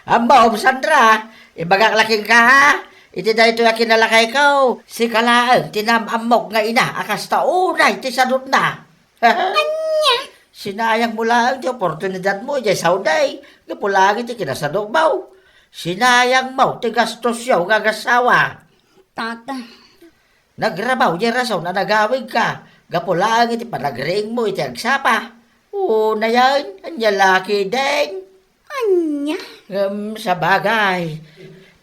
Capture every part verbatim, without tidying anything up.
Ammom, Sandra, ibagak la kenka, ha? Iti daytoy a kinalakayko, sika laeng ti naam-ammok nga ina a kasta unay ti sadutna. Ania? Sinayangmo laeng ti oportunidadmo idiay Saudi, gapu laeng iti kinasadutmo. Sinayangmo ti gastosyo nga agasawa. Tata. Nagrabaw diay rason a nagawidka gapu laeng iti panagriingmo iti agsapa. Unayen, ania la ketdin? Ania? Ngem sabagay,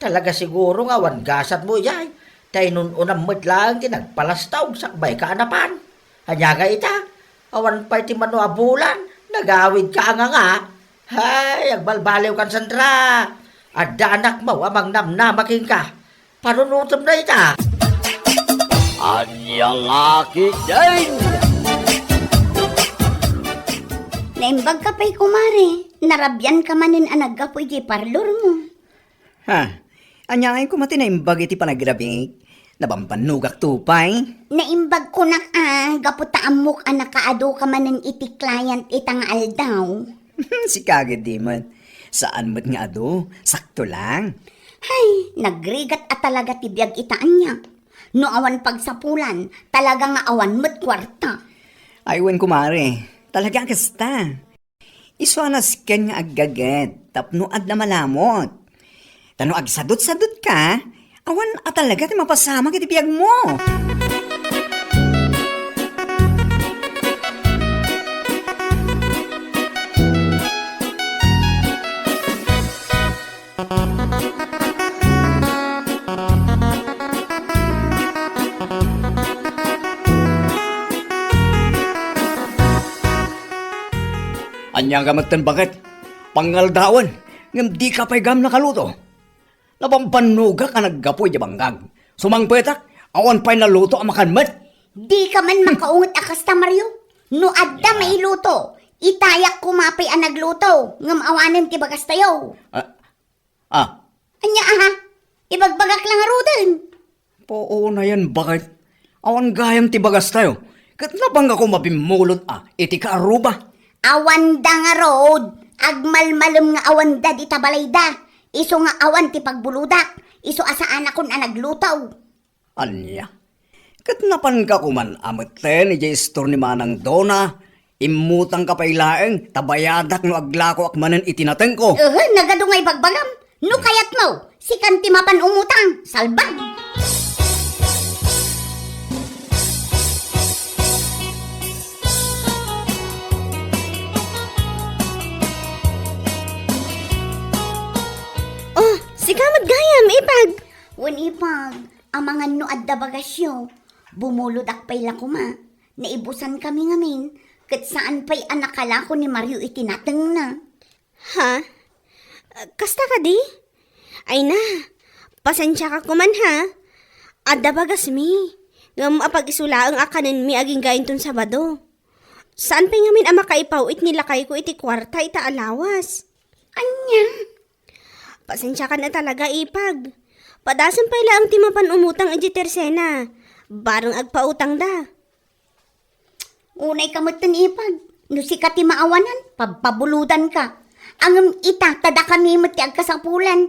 talaga siguro nga awan gasatmo idiay, ta inun-unam met laeng ti nagpalastog sakbay ka a napan. Ania nga ita? Awan pay ti mano a bulan, nagawidka a nganga. Hay, agbalbaliwkan, Sandra. Adda anakmo a mangnamnama kenka. Panunotem dayta. Ania nga ketdin? Naimbagka pay, kumare. Narabianka manen a naggapu idiay parlormo. Ha? Ania ngay koma ti naimbag iti panagrabiek? Nabambannogakto pay? Naimbag kunak a, gapu ta ammok a nakaadu ka manen iti client ita nga aldaw. Sika ketdi met. Saan met nga adu, sakto lang. Hay, nagrigat a talaga ti biag ita ania. No awan pagsapulan, talaga nga awan met kuarta. Ay, wen, kumare, talaga a kasta. Isu a nasken nga aggaget tapno adda malamot. Ta no agsadutsadutka, awan a talaga ti mapasamak iti biagmo. Ania ka metten, baket? Pangaldawen, ngem dika pay gayam nakaluto. Nabambannogak a naggapu idiay bangkag. Sumangpetak, awan pay naluto a makan met. Dika man makaunget a kasta, Mario. No adda mailuto, itayak koma pay a nagluto, ngem awanen ti bagastayo. Ah, ah. Ania, aha? Ibagbagak la ngaruden. Puonayen, baket? Awan gayam ti bagastayo. Ket napangka koma bimmulod a iti kaaruba. Awanda ngarud, agmalmalem nga awanda dita balayda. Isu nga awan ti pagbuludak, isu a saanakon a nagluto. Ania? Ket napangka koman a metten idiay istor ni Manang Dona, immutangka pay laeng, ta bayadak no aglakoak manen iti natengko. Ehe, nagadu nga ibagbagam. No kayatmo, sikan ti mapan umutang. Salbag! Oh, sika met gayam, Ipag. Wen, Ipag, amangan no adda bagasyo. Bumuludak pay la koma. Naibusan kami ngamin, ket saan pay a nakalako ni Mario iti natengna. Ha? Kasta kadi? Ay na, pasensiaka koman ha. Adda bagasmi, ngem apag-isu laeng a kanenmi agingga inton Sabado. Saan pay ngamin a makaipaw-it ni lakayko iti kuarta ita a lawas. Ania? Pasensiakan a talaga, Ipag. Padasem pay laeng ti mapan umutang idiay tersena. Bareng agpautangda. Unay ka metten, Ipag. No sika ti maawanan, pabpabuludanka. Ngem ita, ta dakami met ti agkasapulan.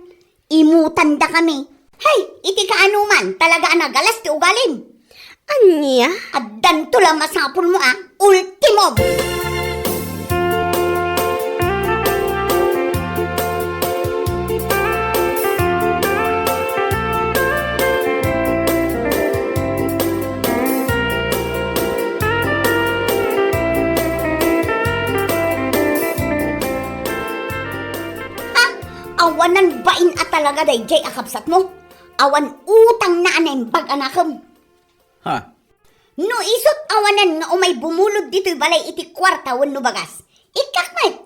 Imutandakami. Hay, iti kaanuman, talaga a nagalas ti ugalim. Ania? Addanto la masapulmo a ultimo. Ha? Awanan bain a talaga daydiay a kabsatmo? Awan utangna a naimbag a nakem. Ha? No isut' awanan nga umay bumulod ditoy balay iti kuarta wenno bagas, ikkak met.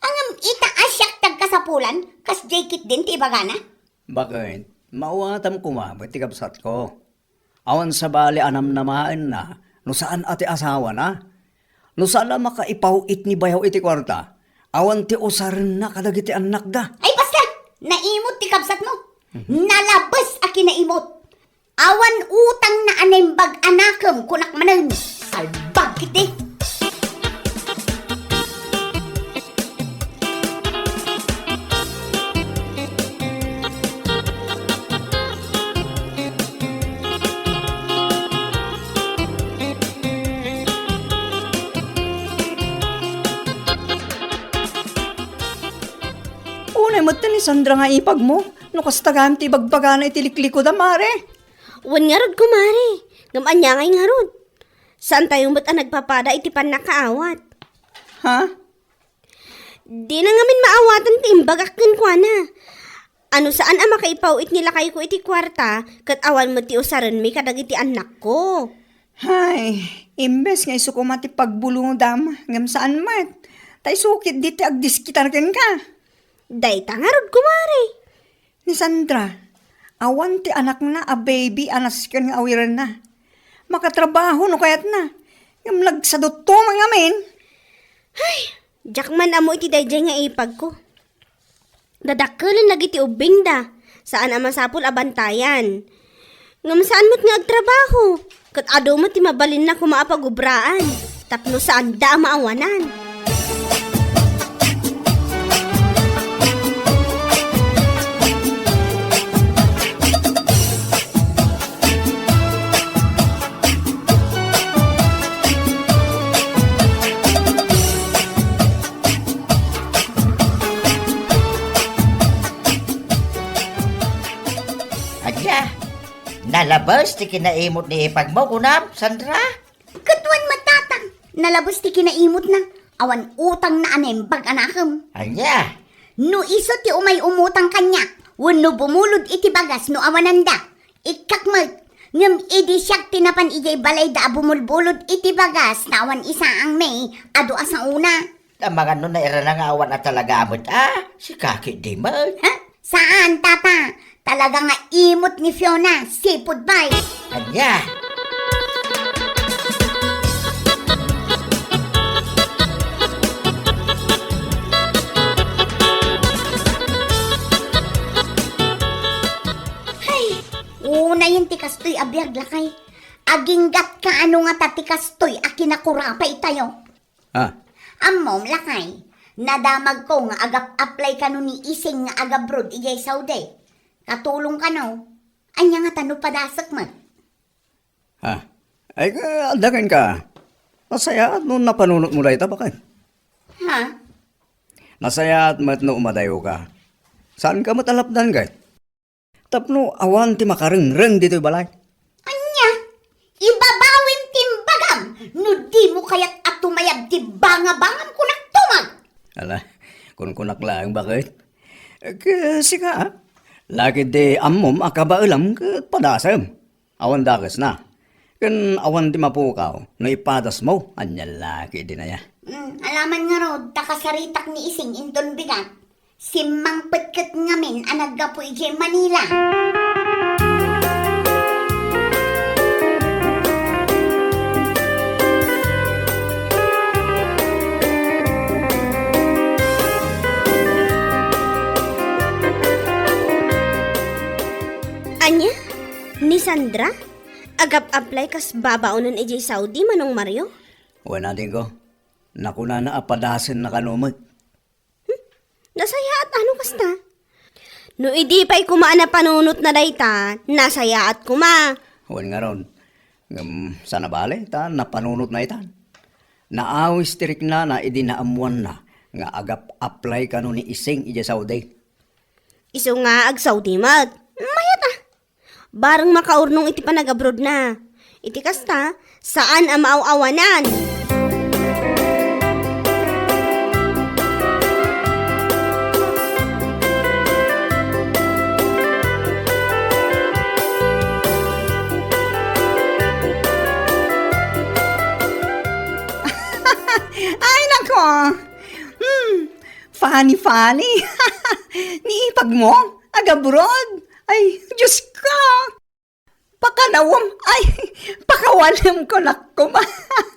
Ngem ita a siak ti agkasapulan, kasdiay ketdin ti ibagana. Baket, maawatam koma met ti kabsatko. Awan sabali a namnamaenna no saan a ti asawana. No saan a makaipaw-it ni bayaw iti kuarta, awan ti usarenna kadagiti annakda. Ay, basta! Naimot ti kabsatmo. Mhm. Nalabes a kinaimot. Awan utangna a naimbag a nakem, kunak manen. Salbag iti. Ay, met ni Sandra nga ipagmo, no kasta gayam ti ibagbagana iti liklikudam, are. Wen ngarud, kumare. Ngem ania ngay ngarud? Saantayo met a nagpapada iti pannakaawat. Ha? Dina ngamin maawatan ti imbagak kenkuana. Ano saan a makaipawit ni lakayko iti kuarta, ket awan met ti usarenmi kadagiti annakko. Hay, imbes nga isu koma ti pagbulodam, ngem saan met. Ta isu ketdi ti agdiskitar kenka. Dayta ngarud, kumare. Ni Sandra, awan ti anakna a baby a nasken nga awirenna. Makatrabaho no kayatna, ngem nagsadutto man ngamin. Hay, diak man ammo iti daydiay nga ipagko. Dadakkelen dagiti ubbingda, saan a masapul a bantayan. Ngem saan met nga agtrabaho, ket adu met ti mabalinna koma a pagubraan, tapno saanda a maawanan. Ania, nalabes ti kinaimut ni ipagmo, kunam, Sandra? Ket wen met, tatang, nalabes ti kinaimutna. Awan utangna a naimbag a nakem. Ania? No isu ti umay umutang kaniak, wenno bumulod iti bagas no awananda, ikkak met. Ngem idi siak ti napan idiay balayda a bumulbulod iti bagas ta awan isaangmi, adu a saona. Amangan no nairana nga awan a talaga met a, sika ketdi met. Ha? Saan, tata. Talaga nga imut ni Fiona, sipud bay. Ania? Hay, unayen ti kastoy a biag, lakay. Aginggatka ano ngata ti kastoy a kinakurapaytayo. Ah. Ammom, lakay, nadamagko nga agap-apply kano ni Ising nga agabroad idiay Saudi. Katulong kano. Ania ngata no padasek met? Ha? Ay, ka, adda kenka. Nasayaat no napanunotmo dayta, baket. Ha? Nasayaat met no umadayoka. Saanka met a lapdan, ket? Tapno awan ti makarengreng ditoy balay. Ania? Ibabawim ti imbagam no dimo kayat a tumayab ti bangabangam, kunak, tumag. Ala, kunkunak laeng, baket. Ket sika, lakay, di ammom a kabaelam ket padasem. Awan dakesna. Ken awan ti mapukaw no ipadasmo, ania la ketdin aya. Mm, alaman ngarud, ta kasaritak ni Ising inton bigat. Simmangpet ket ngamin a naggapu idiay Manila. Ania? Ni Sandra? Agap-apply kas babaonen idiay Saudi, Manong Mario? Wen, adingko. Nakunana a padasenna kano met. Hmm? Nasayaat ano kasta? No idi pay koma a napanunotna dayta, nasayaat koma. Wen ngarud. Ngem saan a bale, ta napanunotna itan. Naawis ti riknana idi naammoanna nga agap-apply kano ni Ising idiay Saudi. Isu nga ag-Saudi met. Mayat a. Bareng makaurnong iti panagabrodna. Iti kasta, saan a maaw-awanan. Ay, nako! Hmm, funny, funny. Ni ipagmo, agabroad. Ay, Diyos ko! Pakanawem, ay, pakawanem ko, nakko, ma.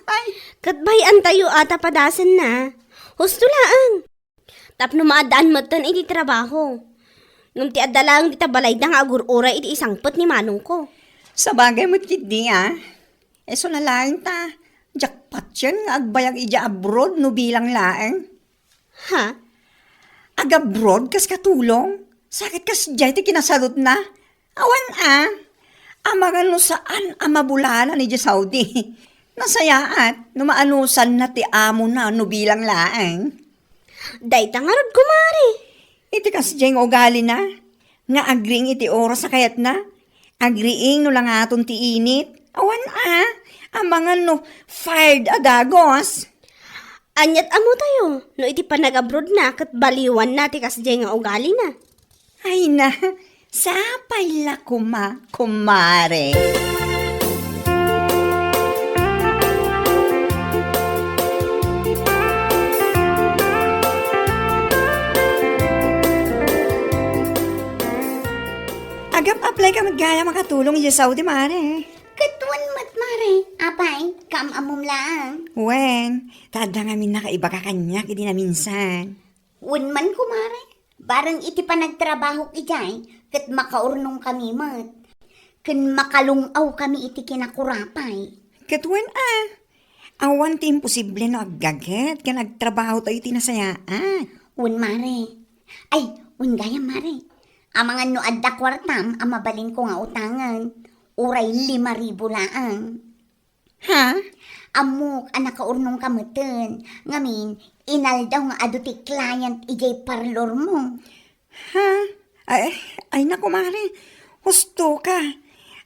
Ay. Ket bay-antayo a ta padasenna. Husto laeng. Tapno maaddaan metten iti trabaho. Ngem ti adda laeng dita balayda nga agur-uray iti isangpet ni manongko. Sabagay met ketdi, a. Isuna laeng ta, diak patien nga agbayag idiay abroad no bilang laeng. Ha? Agabroad kas katulong? Sakit kasdiay ti kinasadutna? Awan a. Amangan no saan a mabulanan idiay Saudi. Nasayaat no maanusanna ti amona no bilang laeng. Dayta ngarud, kumare. Iti kasdiay nga ugalina, nga agriing iti oras a kayatna, agriing no langaton ti init, awan a, amangan no fired a dagos. Aniat ammotayo no iti panag-abroadna ket baliwanna ti kasdiay nga ugalina? Ay na, sapay la koma, kumare. Agap-apply ka met gayam a katulong idiay Saudi, mare. Ket wen met, mare. Apay, kaam-ammom laeng. Wen, ta adda ngamin nakaibaga kaniak idi naminsan. Wen man, kumare. Bareng iti panagtrabahok idiay, ket makaurnongkami met. Ken makalung-awkami iti kinakurapay. Ket wen a, awan ti imposible no aggaget ken agtrabahotayo iti nasayaat. Wen, mare. Ay, wen gayam, mare. Amangan no adda kuartam a mabalinko nga utangen, uray lima ribu laeng. Ha? Ammok a nakaurnongka metten, ngamin, inaldaw nga adu ti client idiay parlormo. Ha? Ay, ay, naku, mare. Husto ka.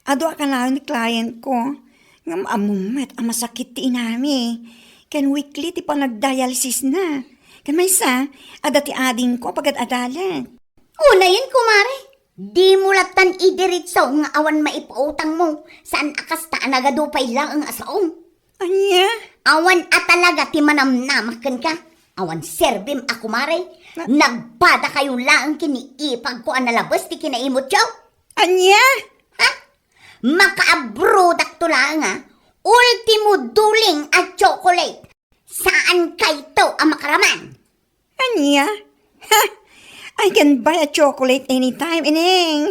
Adu a kanayon ni client ko. Ngem ammom met a masakit ti inami. Ken weekly ti panagdialysis na. Ken maysa, adda ti adingko a pagad-adalan. Unayen, kumare, dimo lattan idiretso nga awan maipautangmo, saan a kasta a nagadu pay laeng a saom. Ania? Awan a talaga ti manamnamak kenka. Awan serbim a kumare. Na- Nagpadakayo laeng ken ni ipagko a nalabes ti kinaimutyo. Ania? Ha? Makaabrodakto laeng a ultimo duling a chocolate. Saan kayto a makaraman? Ania? Ha? I can buy a chocolate anytime, Ineng.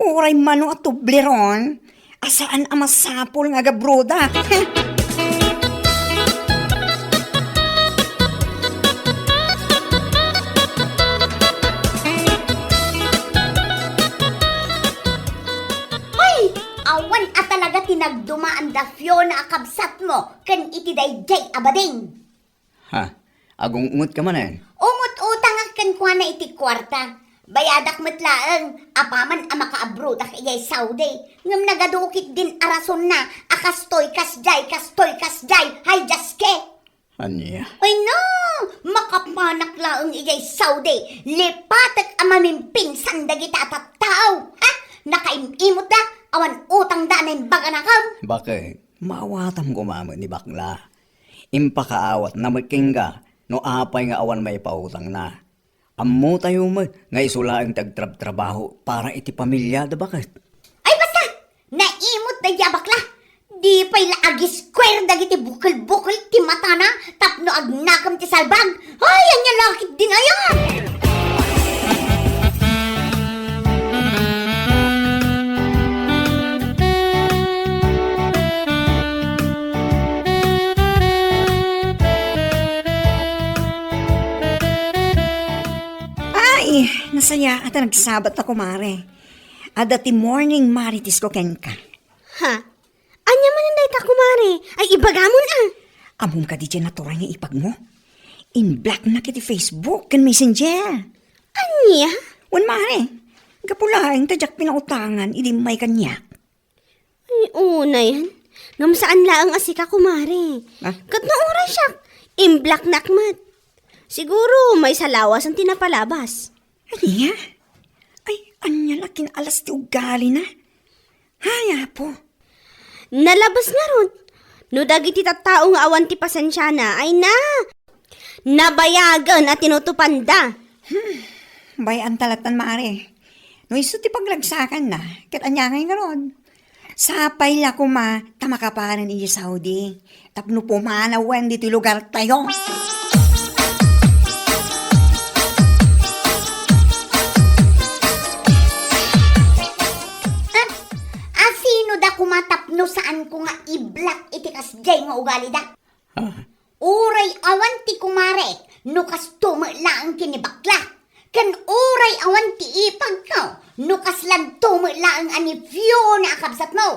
Uray mano a tubliron, a saan a masapul nga agabrodak. Hoy! Awan a talaga ti nagdumaan da Fiona a kabsatmo ken iti daydiay a bading. Ha? Agung-ungot ka manen? Ungot-utangak kenkuana iti kuarta. Bayadak met laeng, apaman a makaabrodak idiay Saudi. Ngem nagadu ketdin a rasonna a kastoy, kasdiay, kastoy, kasdiay. Hay, Dios ke! Ania? Ay na! Makapanak laeng idiay Saudi. Lipatek a mamimpinsan dagita a tattao. Ha? Nakaim-imot da, awan utang da a naimbag a nakam. Bakit? Maawatam koma met ni bakla. Impakaawatna met kenka no apay nga awan maipautangna. Ammotayo met nga isu laeng ti agtrabtrabaho para iti pamiliada, baket? Ay, basta! Naimot daydi a bakla! Di pay la agiskuer dagiti bukel-bukel ti matana tapno agnakem ti salbag! Ay, ania la ketdin aya! Ay, nasayaat a nagsabat ta, kumare. Adda ti morning marites ko kenka. Ha? Ania manen dayta, kumare? Ay, ibagamon a. Ammom kadi diay naturay nga ipagmo? In-blocknak iti Facebook ken Messenger. Ania? Wen, mare, gapu laeng ta diak pinautangan idi immay kaniak. Ay, unayen. Ngem saan laeng a sika, kumare. Ah? Ket no uray siak, in-blocknak met. Siguro, maysa lawasen ti napalabas. Ania? Ay, ania la kinalas ti ugalina? Hay, Apo. Nalabas ngarud. No dagiti tattao nga awan ti pasensiana, ay na, nabayagen a tinutupanda. Hmm, bay-an ta lattan, mare. No isu ti pagragsakanna, ket ania ngay ngarud? Sapay la koma ta makapanen idiay Saudi tapno pumanawen ditoy lugartayo. Ah, asino da koma tapno saanko nga i-block iti kasdiay nga ugalida? Ah. Uray awan ti kumarek, no kasto met laeng ken ni bakla. Ken uray awan ti ipagko, no kaslanto met laeng a ni Fiona a kabsatmo.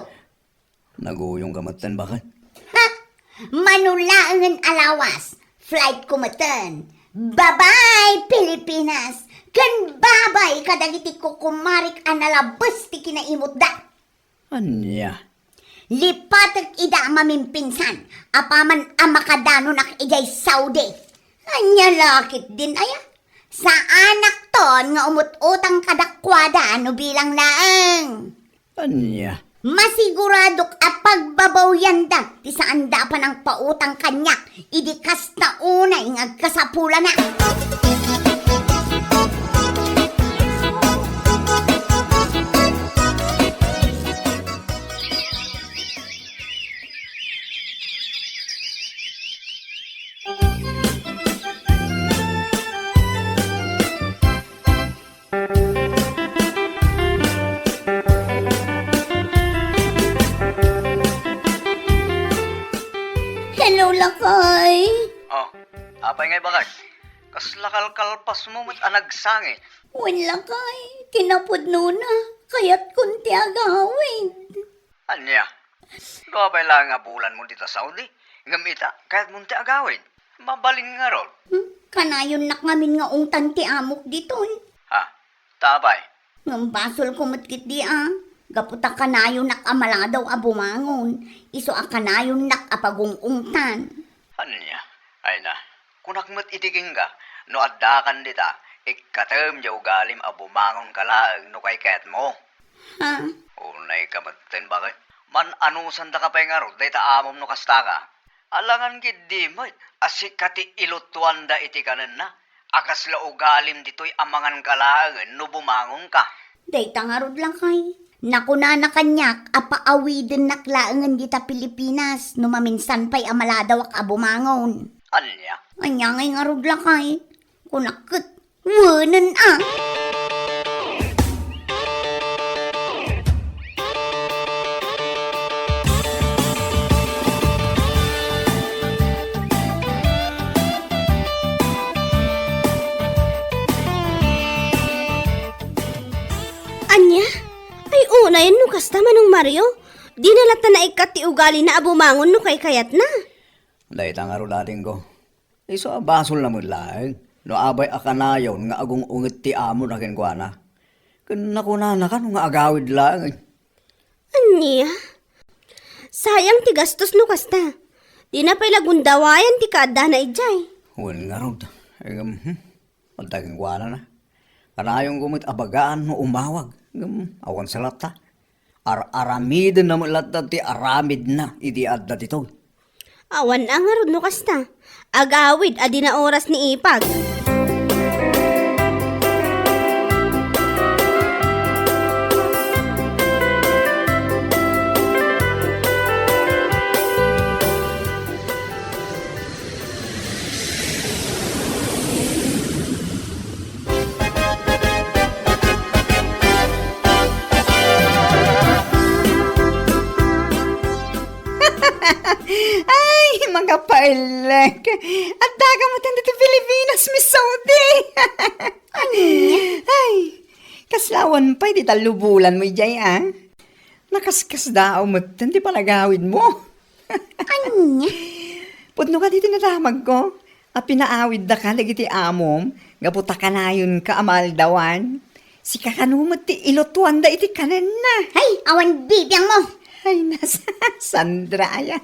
Naguyongka metten, baket? Ha? Mano laengen a lawas, flight ko metten. Bye-bye, Pilipinas! ken babay kadagiti kukumarik a nalabes ti kinaimutda. Ania? Lipatek ida a mamimpinsan, apaman a makadanunak idiay Saudi. Ania la ketdin aya? Saanakton nga umut-utang kadakuada no bilang laeng. Ania? Masiguradok a pagbabawyanda ti saanda a panangpautang kaniak idi kasta unay nga agkasapulana. Hello, lakay. Oh, apay ngay bakay? Kasla kalkalpasmo met a nagsangit. Wen, lakay, kinapudnona, kayatkon ti agawid. Ania? No apay laeng a bulanmo dita Saudi, ngem ita, kayatmon ti agawid. Mabalin ngarud. Hmm, kanayonnak ngamin nga ungtan ti amok ditoy. Ha? Ta apay? Ngem basolko met ketdi a, gapu ta kanayonak a maladaw a bumangon, isu a kanayonnak a pagung-ungtan. Ania? Ay na, kunak met iti kengka, no addakan dita, ikkatem diay ugalim a bumangonka laeng no kaykayatmo. Ha? Unayka metten, bakit? Man-anusandaka pay ngarud dayta amom no kastaka. Alangan ketdi met a sika ti ilutuanda iti kanenna, a kasla ugalim ditoy a manganka laengen no bumangonka. Dayta ngarud, lakay. Nakunana kaniak a paawidennak laengen dita Pilipinas no maminsan pay a maladawak a bumangon. Ania? Ania ngay ngarud, lakay? Kunak ket, wenen a. Ania? Ay, unayen no kasta, Manong Mario. Dina latta naikkat ti ugalina a bumangon no kaykayatna. Dayta ngarud, adingko. Isu a basolna met laeng no apay a kanayon nga agung-unget ti amona kenkuana. Ken nakunana kano nga agawid laeng. Ania? Sayang ti gastos no kasta. Dina pay la gundawayan ti kaaddana idiay. Wen ngarud. Ngem, hmm, adda kenkuana na. Kanayonko met a bagaan no umawag. Ngem, awan sa latta. Ar-aramidenna met latta ti aramidna iti adda ditoy. Awan a ngarud no kasta. Agawid a dina oras ni Ipag. Ay, makapaellek. Adda ka met ditoy Pilipinas, Miss Saudi. Ania? Ay, kasla awan pay ti tallo bulanmo idiay, a? Nakaskasdaaw metten ti panagawidmo. Ania? Pudno kadi ti nadamagko a pinaawidda ka dagiti amom gapu ta kanayonka a maaldawan. Sika kano met ti ilutuanda iti kanenna. Hay, awan bibiangmo. Hay, nas-, Sandra, aya.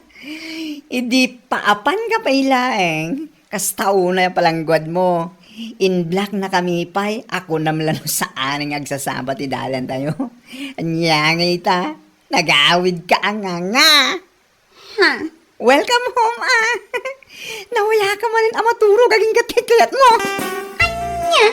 Idi paapanka pay laeng, kasta unay a palangguadmo. In-blockna kami pay a kunam la no saan nga agsasaba ti dalantayo. Ania ngay ita, nagawidka a nganga. Ha? Welcome home, a. Nawayaka manen a maturog agingga ti kayatmo. Ania?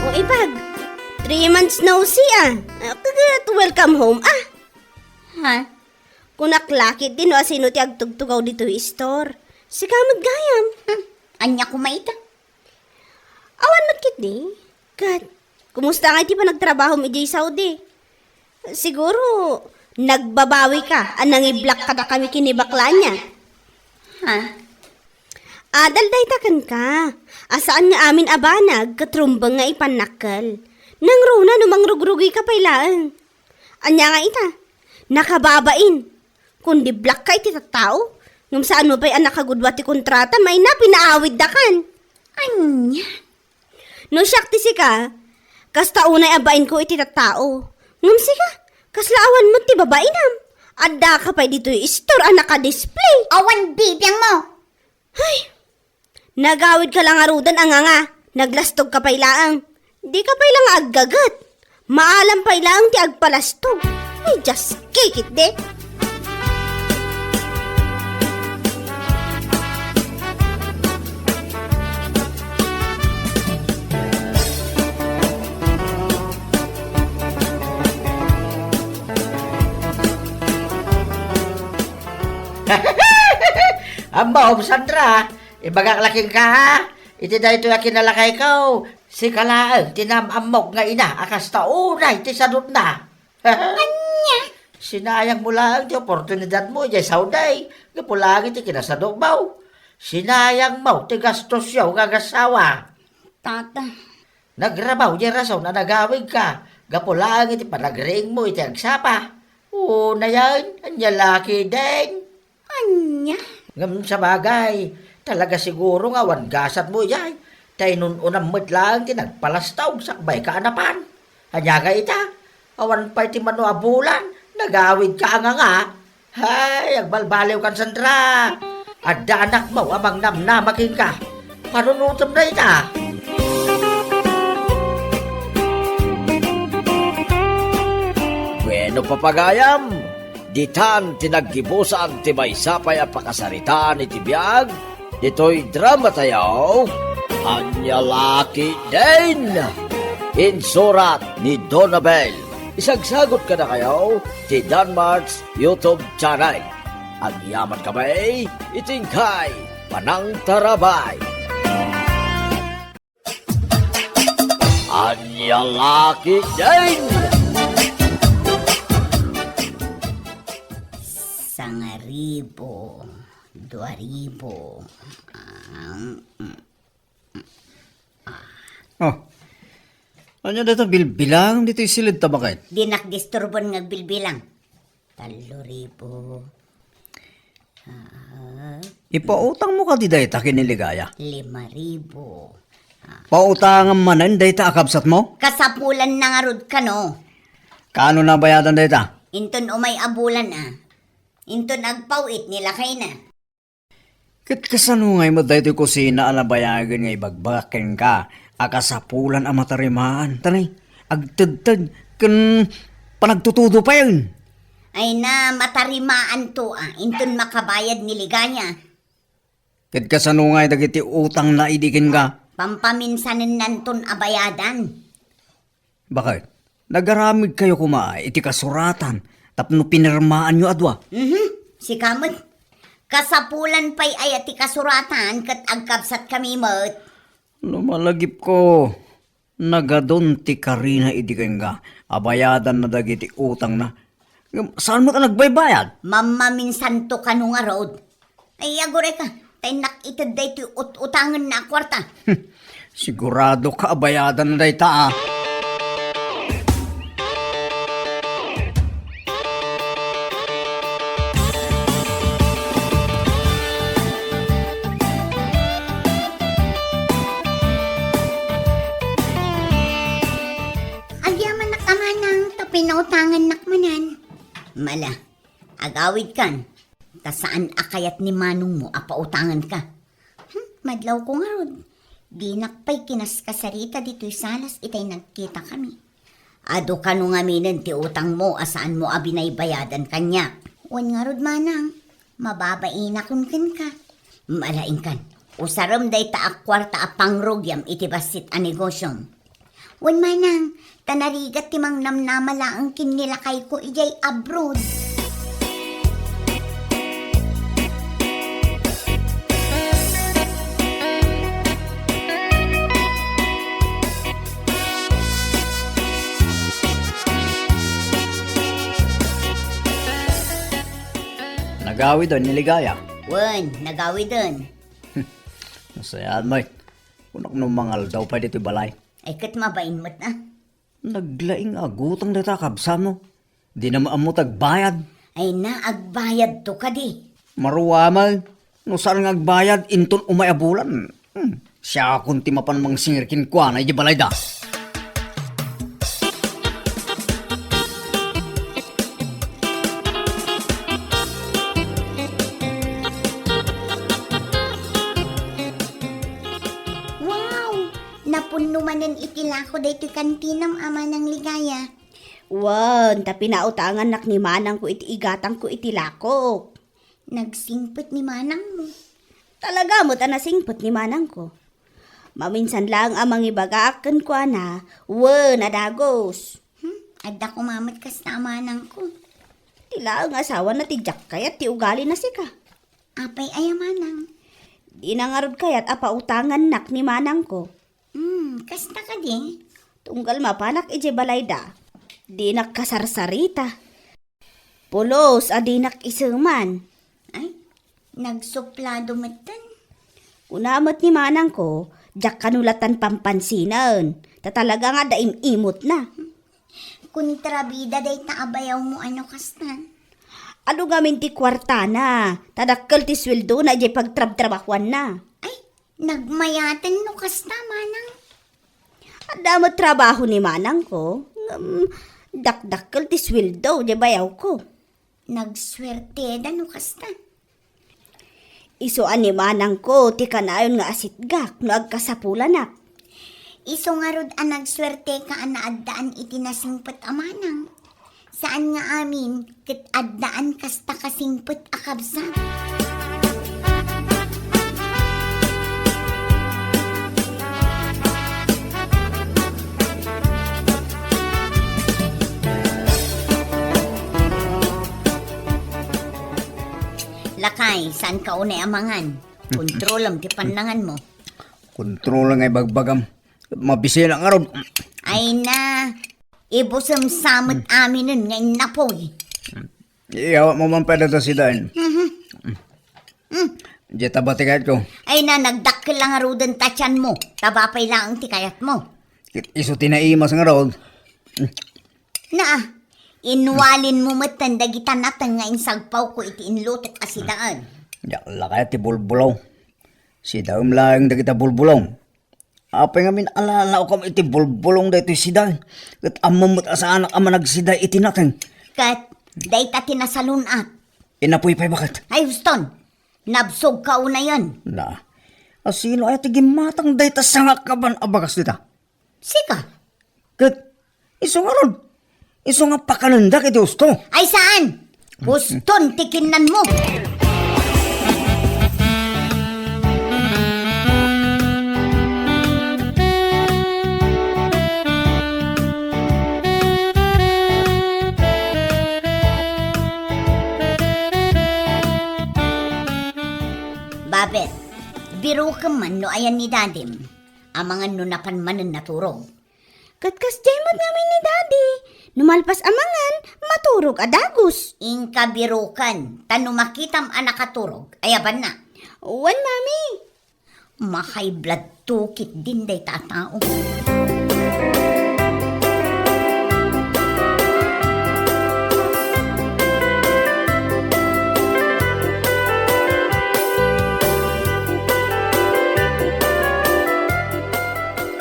O, Ipag, three months no see, a. Ah, kagat, welcome home, a. Ha? Kunak la ketdi no asino ti agtugtugaw ditoy store. Sika met gayam. Hmm, ania koma ita? Awan met ketdi. Ket, kumusta ngay ti panagtrabahom idiay Saudi? Siguro, nagbabawika a nangiblak kadakami ken ni baklana. Ha? Adal dayta kenka. A saan nga amin a banag ket rumbeng nga ipannakkel. Nangruna no mangrugrugika pay laeng. Ania nga ita? Nakababain. Kundi black ka iti tattao. Ngem saan mo pay a nakagudua ti kontrata, maina pinaawiddakan. Ania? No siak ti sika, kasta unay a bainko iti tattao. Ngem sika, kasla awan met ti babainam. Adda ka pay ditoy istor a nakadisplay. Awan bibiangmo. Hay! Nagawid ka lang ngaruden a nganga. Naglastog ka pay laeng. Di ka pay lang aggaget. Maalam pay laeng ti agpalastog. Ay, just kick it, de. Ammom, Sandra, ibagak la kenka, ha? Iti daytoy a kinalakayko, sika laeng ti naam-ammok nga ina a kasta unay ti sadutna. Ania? Sinayangmo laeng ti oportunidadmo idiay Saudi, gapu laeng iti kinasadutmo. Sinayangmo ti gastosyo nga agassawa. Tata. Nagrabaw diay rason a nagawidka, gapu laeng iti panagriingmo iti agsapa. Unayen, ania la ketdin? Ania? Ngem sabagay, talaga siguro nga awan gasatmo idiay. Ta inun-unam met laeng ti nagpalastog sakbay ka a napan. Ania nga ita? Awan pay ti mano a bulan, nagawidka a nganga. Hay, agbalbaliwkan, Sandra. Adda anakmo a mangnamnama kenka. Panunotem dayta. Bueno, papagayam, ditan ti naggibusan ti maysa pay a pakasaritaan iti biag ditoy drama tayo, Ania la ketdin? Insurat ni Donabel. Isagsagot kadakayo ti Danmart's YouTube channel. Agyaman kami iti inkay panangtarabay. Ania la ketdin? Sangaribu, duaribu. Ah, mm. Oh. Ania dayta bilbilang ditoy siled ta baket? Dinak disturbon nga agbilbilang. Tallo ribu. Ah. Ipautangmo kadi dayta ken ni Ligaya? Lima ribu. Ah. Pautangam manen dayta a kabsatmo? Kasapulanna ngarud kano. Kaano nabayadan dayta? Inton umay a bulan a. Inton agpaw-it ni lakayna. Ket kasano ngay met daytoy kusina a nabayagen nga ibagbagak kenka a kasapulan a matarimaan, ta nay, agtedted ken panagtutudo payen? Ay na, matarimaanto a, inton makabayad ni Ligaya. Ket kasano ngay dagiti utangna idi kenka? Pampaminsanennanton a bayadan. Baket? Nagaramidkayo koma iti kasuratan tapno pinirmaanyo a dua? Mhm, sika met. Kasapulan pay aya ti kasuratan ket agkabsatkami met. No malagipko, nagadun ti karina idi kenka a bayadanna dagiti utangna. Ngem saan met a nagbaybayad? Mammaminsanto kano ngarud. Ay, aguray ka, ta innak ited daytoy ut-utangenna a kuarta. Sigurado ka a bayadanna dayta, a. Agyamanak a manang ta pinautangannak manen. Mala, agawidkan, ta saan a kayat ni manongmo a pautanganka. Hmm, madlawko ngarud. Dinak pay kinaskasarita ditoy salas itay nagkitakami. Adu kano ngaminen ti utangmo a saanmo a binaybayadan kaniak? Wen ngarud, manang, mababainakon kenka. Mala, inkan, usarem dayta a kuarta a pangrugiam iti bassit a negosyom. Wen manang, ta narigat ti mangnamnama laeng ken ni lakayko idiay abroad. Nagawiden ni Ligaya? Wen, nagawiden. Nasayaat met. Kunak no mangaldaw pay ditoy balay. Ay, ket mabain met, a. Naglaing a guteng dayta a kabsatmo. Dina met ammo ti agbayad. Ay na, agbayadto kadi. Maruamay, no saan nga agbayad inton umay a bulan. Hmm, siakon ti mapan mangsingir kenkuana idiay balayda. Wow! Napunno manen iti lako daytoy kantinam a Manang Ligaya. Wen, ta pinautangannak ni manangko iti igatangko iti lakok. Nagsingpet ni manangmo. Talaga met a nasingpet ni manangko. Maminsan laeng a mangibagaak kenkuana, wen a dagus. Hmm, adda koma met kasta a manangko. Ti laeng asawana ti diak kayat ti ugalina sika. Apay aya manang? Dina ngarud kayat a pautangannak ni manangko. Hmm, kasta kadi? Tunggal mapanak idiay balayda, dinak kasarsarita. Pulos a dinak iseman. Ay, nagsuplado metten. Kuna met ni manangko, diak kano latan pampansinen, ta talaga nga adda im-imotna. Kontrabida dayta a bayawmo a no kastan. Adu ngamin ti kuartana, ta dakkel ti suweldona idiay pagtrabtrabahuanna. Ay, nagmayaten no kasta, manang. Adda met trabaho ni manangko, ngem dakdakkel ti suweldo idiay bayawko. Nagsuerteda no kasta. Isu a ni manangko ti kanayon nga asitgak no agkasapulanak. Isu ngarud a nagsuerteka a naaddaan iti nasingpet a manang. Saan nga amin ket addaan kasta kasingpet a kabsat. Lakay, saan ka unay a mangan? Kontrolem ti pannanganmo. Kontrol nga ibagbagam. Mabisina ngarud. Ay na, ibusem sa met aminen nga innapoy. Iyawatmo man pay dayta sidaen. Mhm. Mm. Diay taba ti kayatko. Ay na, nagdakkel la ngaruden ta tianmo. Taba pay laeng ti kayatmo. Ket isu ti naimas ngarud. Na, inwalinmo metten dagita nateng nga insagpawko iti inlutok a sidaen. Diak la kayat ti bulbulong. Sidaem laeng dagita bulbulong. Apay ngamin a lalaokam iti bulbulong daytoy sidaen, ket ammom met a saanak a managsida iti nateng. Ket dayta ti nasalun-at. Innapoy pay baket. Ay, huston! Nabsogka unayen. Na, a sino aya ti gimmatang dayta sangakaban a bagas dita? Sika. Ket isu ngarud, isu nga pakanendak iti husto. Ay saan? Huston ti kinnanmo. Babet, birokem man no ayan ni dadim. Amangan no napan manen naturog. Ket kasdiay met ngamin ni Daddy. No malpas a mangan, maturog a dagus. Inka biroken, ta no makitam a nakaturog, ayabanna. Wen, Mami. Ma-high blood to ketdin dayta a tao.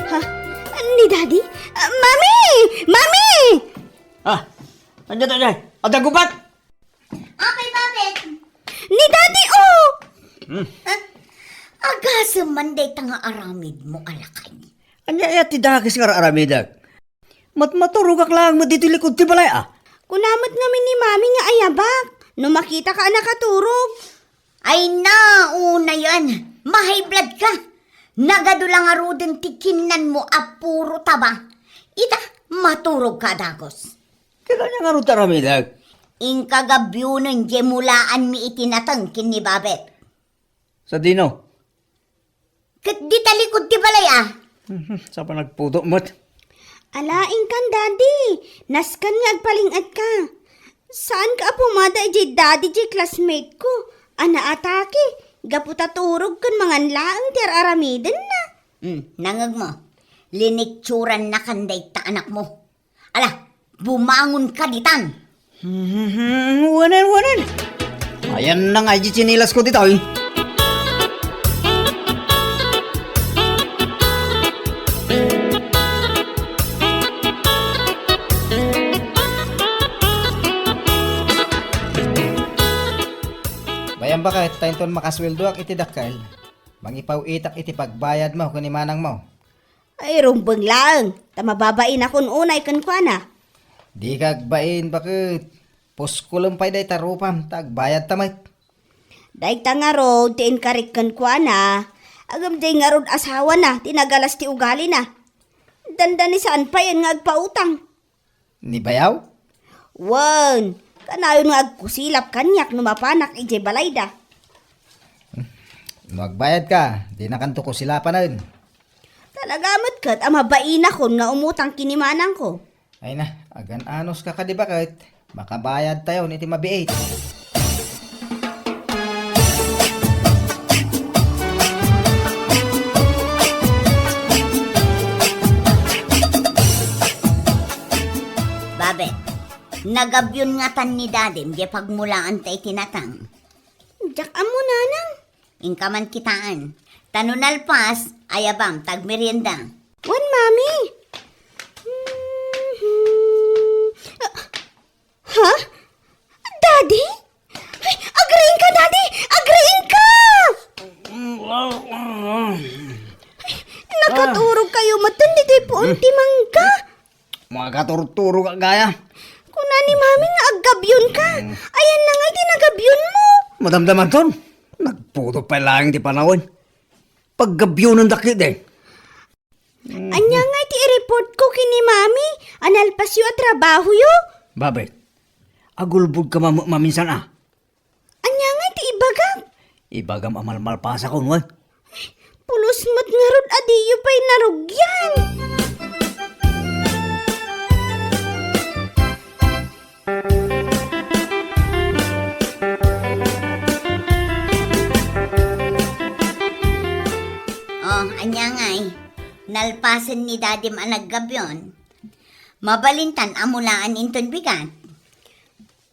Ha? Ni Daddy? Ah, Mami! Mami! Ah, ania dayta? Adda gubat? Apay, Babet? Ni Daddy, oh! Hmm. Ah, agasem man dayta nga aramidmo a lakay. Ania aya ti dakes nga ar-aramidek? Mat-, maturogak laeng met ditoy likod ti balay, a. Kuna met ngamin ni Mami nga ayabak, no makitaka a nakaturog. Ay na, unayen, ma-high blood ka. Nagadu la ngaruden ti kinnanmo a puro taba. Ita, maturogka a dagus. Ket ania ngarud ti aramidek? Inka gabionen diay mulaanmi iti nateng ken ni Babet. Sadino? Ket dita likod ti balay, a. Mhm, sa panagputo met. Ala, inkan, Daddy. Nasken nga agpaling-etka. Saanka a pumada idiay Daddy diay classmate ko a naatake gapu ta turog ken mangan laeng ti ar-aramidenna. Hmm, nangngegmo. Linikturannakan dayta anakmo. Ala, bumangon ka ditan. Hmm, wanen, wanen. Ayan na nga di tsinelas ko ditoy. Bayan, baket, ta inton makasweldoak iti dakkel, mangipaw-itak iti pagbayadmo ken ni manangmo. Ay, rumbeng laeng, ta mababainakon unay kenkuana. Dika agbain, baket. Puskolem pay dayta rupam, ta agbayadta met. Dayta ngarud ti inkarik kenkuana, ngem diay ngarud asawana ti nagalas ti ugalina. Dandani saan payen nga agpautang. Ni bayaw? Wen, kanayon nga agkusilap kaniak no mapanak idiay balayda. No agbayadka, dinakanto kusilapanen. Talaga met ket a mabainakon nga umutang ken ni manangko. Ay na, agan-anos ka kadi, baket. Makabayadtayon iti mabiit. Babet, nagabion ngatan ni dadim diay pagmulaanta iti nateng. Diak ammo, nanang. Inka man kitaen. Ta no nalpas, ayabam, ta agmerienda. Wen, mami. Mhm. Ah, ha? Daddy? Ay, agriingka, Daddy! Agriingka! Ay, nakaturog kayo met ditoy puon ti mangga. Makaturturog ka gaya. Kuna ni mami nga aggabion ka. Mm. Ayan na nga iti nagabion mo. Madamdamanton, nagputo pay laeng ti panawen. Paggabionen dakit, eh. Mm. Anya nga iti i-report ko ken ni mami, a nalpasyo a trabahoyo? Babet, agulbod ka ma-, maminsan, a. Ania ngay ti ibagak? Ibagam a malmalpasakon, wen? Pulos met ngarud a diyo pay narugian. Oh, ania ngay? Nalpasen ni dadim a naggabion? Mabalintan a mulaan inton bigat.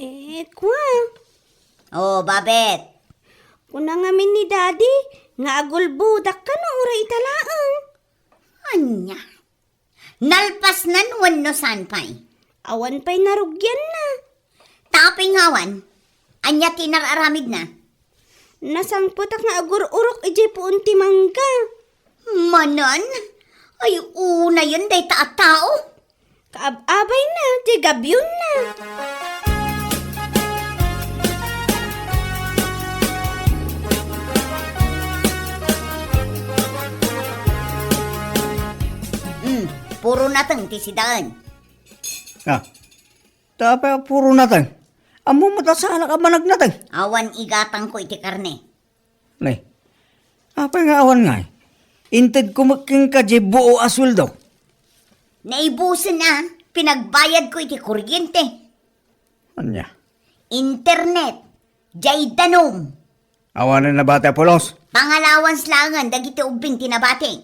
Eh, kua. Oh, babet. Kuna ngamin ni Daddy nga agulbodak kano uray ita laeng. Ania? Nalpasnan wenno saan pay? Awan pay narugianna. Tapay nga awan, ania ti inar-aramidna? Nasangpetak nga agur-urok idiay puon ti mangga. Manen? Ay, unayen dayta a tao. Kaab-abayna ti gabionna. Mm, puro nateng ti sidaen. Ah, ta apay a puro nateng? Ammom met a saanak a managnateng. Awan igatangko iti karne. Ne, apay nga awan ngay? Intedko met kenka diay buo a sueldo. Naibusen a, pinagbayadko iti kuryente. Ania? Internet, diay danum. Awanen nabati a pulos? Pangallowance laengen dagiti ubbing ti nabati.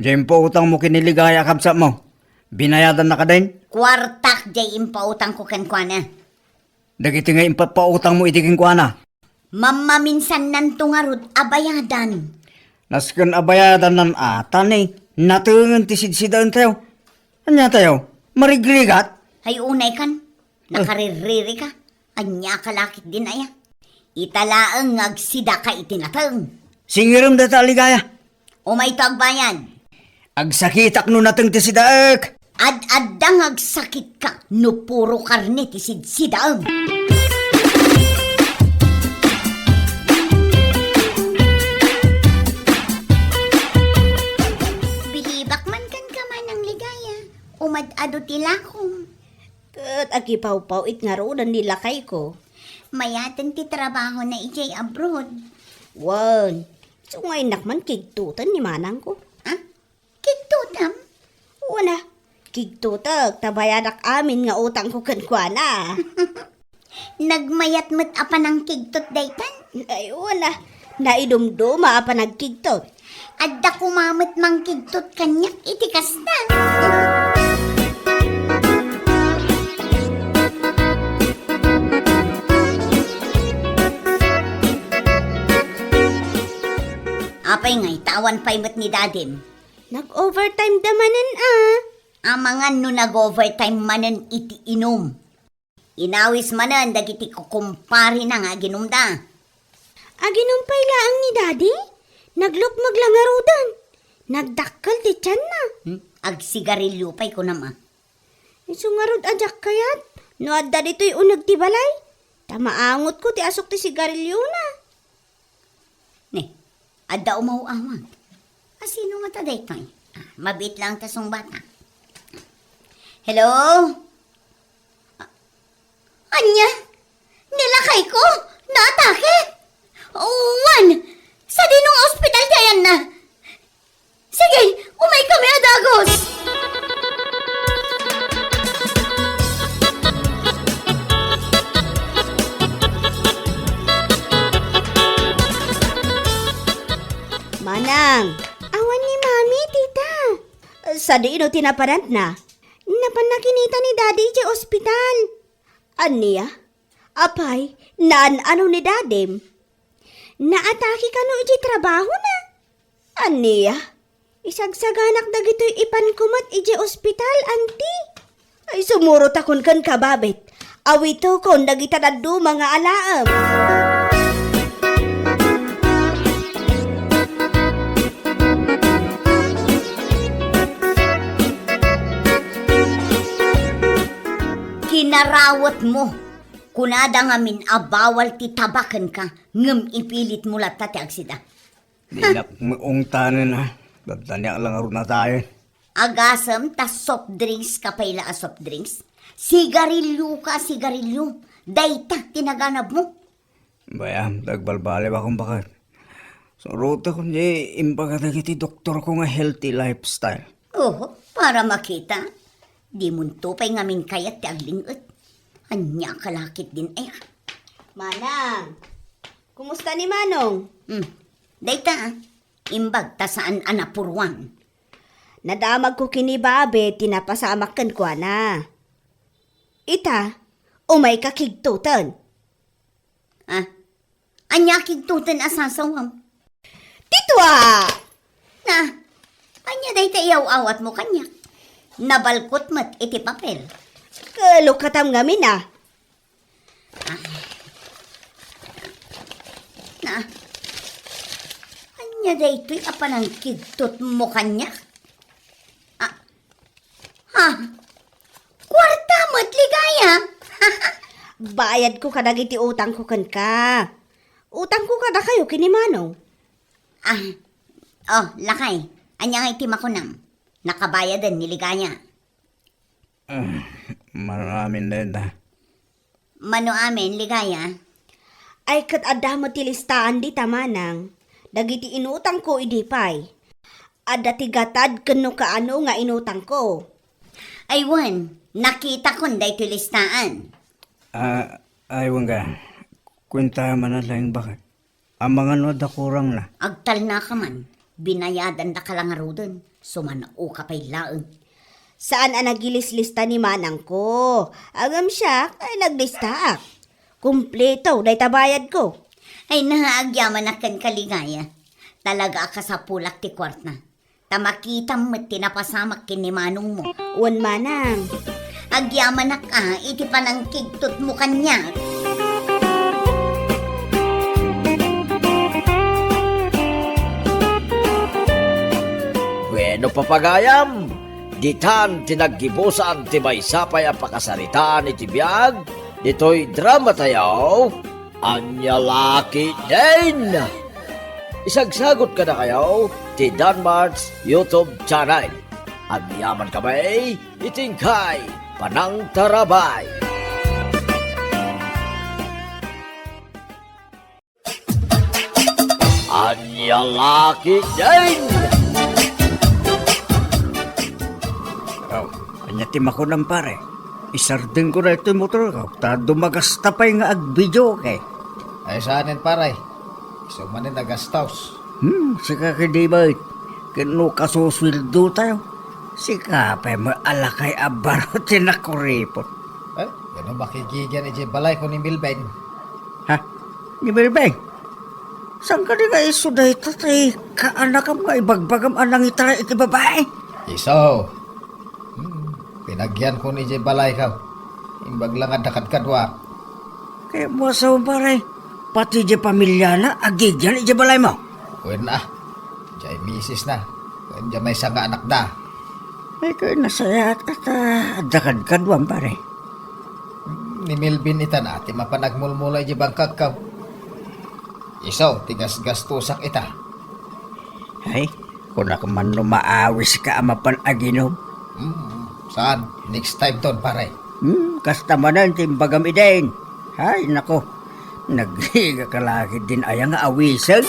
Diay impautangmo ken ni Ligaya a kabsatmo, binayadanna kadin? Kuartak diay impautangko kenkuana. Dagiti nga impapautangmo idi kenkuana? Mammaminsannanto ngarud a bayadan. Nasken a bayadannan a, ta ni, natengen ti sidsidaentayo. Ania tayo? Marigrigat? Ay, unay kan. Eh. Nakaririri ka. Ania ka lakit din aya? Ita laeng nga agsidaka iti nateng. Singirem dayta a Ligaya. Umayto agbayad. Agsakitak no nateng ti sidaek. Ad-adda nga agsakitka no puro karne ti sidsidaem. Bilibak man kenka, Manang Ligaya. Umad-ado ti lakom. Ket agipawpaw-it ngaruden ni lakayko. Mayaten ti trabahona idiay abroad. Wen, isu nga innak man kigtoten ni manangko. Ah? Kigtotam? Wen a, kigtotek ta bayadak amin nga utangko kenkuana. Nagmayat met a panangkigtot daytan? Ay, wen a, naidumduma a panagkigtot. Adda koma met mangkigtot kaniak iti kasta. Awan pay met ni dadim. Nag-overtime da manen a. Amangan no nag-overtime manen iti inum. Inawis manen dagiti kukumparena nga aginumda. Aginum pay laeng ni Daddy? Naglukmeg la ngaruden. Nagdakkel ti tianna. Hmm? Agsigarilio pay kunam a. Isu ngarud a diak kayat, no adda ditoy uneg ti balay, ta maangotko ti asuk ti sigariliona. Ne, adda umaw-awag. A, sino ngata daytoy? Ah, mabiit lang ta sungbata. Hello? A-, ania? Ni lakayko? Naatake? Wen, sadino nga ospital ti ayanna? Sige, umaykami a dagus! Manang! Awan ni Mami, Tita. Sadino ti napananna? Napanna kinita ni Daddy idiay ospital. Ania? Apay, naan-ano ni Dadim? Naatake kano idiay trabahona? Ania? Isagsaganak dagitoy ipanko met idiay ospital, Auntie. Ay, sumurotakon kenka, Babet. Awitokon dagita dadduma nga alaem. Kinarawetmo. Kunada ngamin a bawal ti taba kenka, ngem ipilitmo latta ti agsida. Dinak maungtanen, a. Daddaniak la ngarud natayen. Agasem ta soft drinks ka pay la a soft drinks. Sigarilio ka, sigarilio. Dayta ti naganabmo. Bay-am, ta agbalbaliwakon baket. Surotakon diay imbaga dagiti doktorko nga healthy lifestyle. Oho, para makita. Dimonto pay ngamin kayat ti agling-et. Ania ka la ketdin aya? Manang, kumusta ni Manong? Hmm, dayta, a. Imbag ta saan a napuruan. Nadamagko ken ni Babe ti napasamak kenkuana. Ita, umayka kigtoten. A, ania kigtoten a sasawem? Ti tua! Na, ania dayta iyaw-awatmo kaniak? Nabalkot met iti papel. Kalukatam ngamin a. A. Na, ania daytoy a panangkigtotmo kaniak? A, Ha? Kuarta met, Ligaya? Bayadko kadagiti utangko kenka. Utangko kadakayo ken ni Manong. A, o, lakay. Ania ngay ti makunam? Nakabayaden ni Ligaya. A, mano amin dayta. Mano amin, Ligaya? Ay, ket adda met ti listaan dita, Manang. Dagiti inutangko idi pay. Adda ti gatad ken no kaano nga inutangko. Ay wen, nakitakon daytoy listaan. A, ay wen ka. Kuenta man laeng baket. Amangan no adda kurangna. Agtalnaka man, binayadandaka la ngaruden, sumano ka pay laeng. Saan a nagilislista ni manangko. Ngem siak, ay, naglistaak. Kumpleto dayta bayadko. Ay, na, agyamanak kenka, Ligaya. Talaga a kasapulak ti kuarta. Ta makitam met ti napasamak ken ni manongmo. Wen, manang. Agyamanak a iti panangkigtotmo kaniak. Bueno, papagayam, ditan ti naggibusan ti maysa pay a pakasaritaan iti biag ditoy dramatayo. Ania la ketdin? Isagsagot kadakayo ti Danmart's YouTube channel. Agyaman kami iti inkay panangtarabay. Ania la ketdin? Aw, ania ti makunam, pare? Isardengko daytoy motorko, ta dumagasta pay nga agvideoke. Ay, saanen, pare. Isu manen a gastos. Hmm, sika ketdi, bait. Ken no kasusueldotayo, sika pay met a lakay a baro ti nakuripot. Eh, ken no makigigian idiay balayko ni Milbeng. Ha? Ni Milbeng? Saan kadi nga isu dayta ti kaanakam nga ibagbagam a nangitara iti babai? Isu. Hmm, pinagianko ni idiay balayko. Imbag la nga adda kadkaduak. Kayatmo a sawen, pare, pati idiay pamilyana, agigian idiay balaymo? Wen a, idiay misisna, ken idiay maysa nga anakda. Ay, ket nasayaat a ta adda kadkaduam, pare. Ni Melvin itana ti mapan agmulmula idiay bangkagko. Isu ti gasgastosak ita. Ay, kunak man no maawiska a mapan aginom. Hmm, saan? Next time ton, pare. Hmm, kasta manen ti imbagam idin. Ay, nako. Nagrigat ka la ketdin aya nga awisen?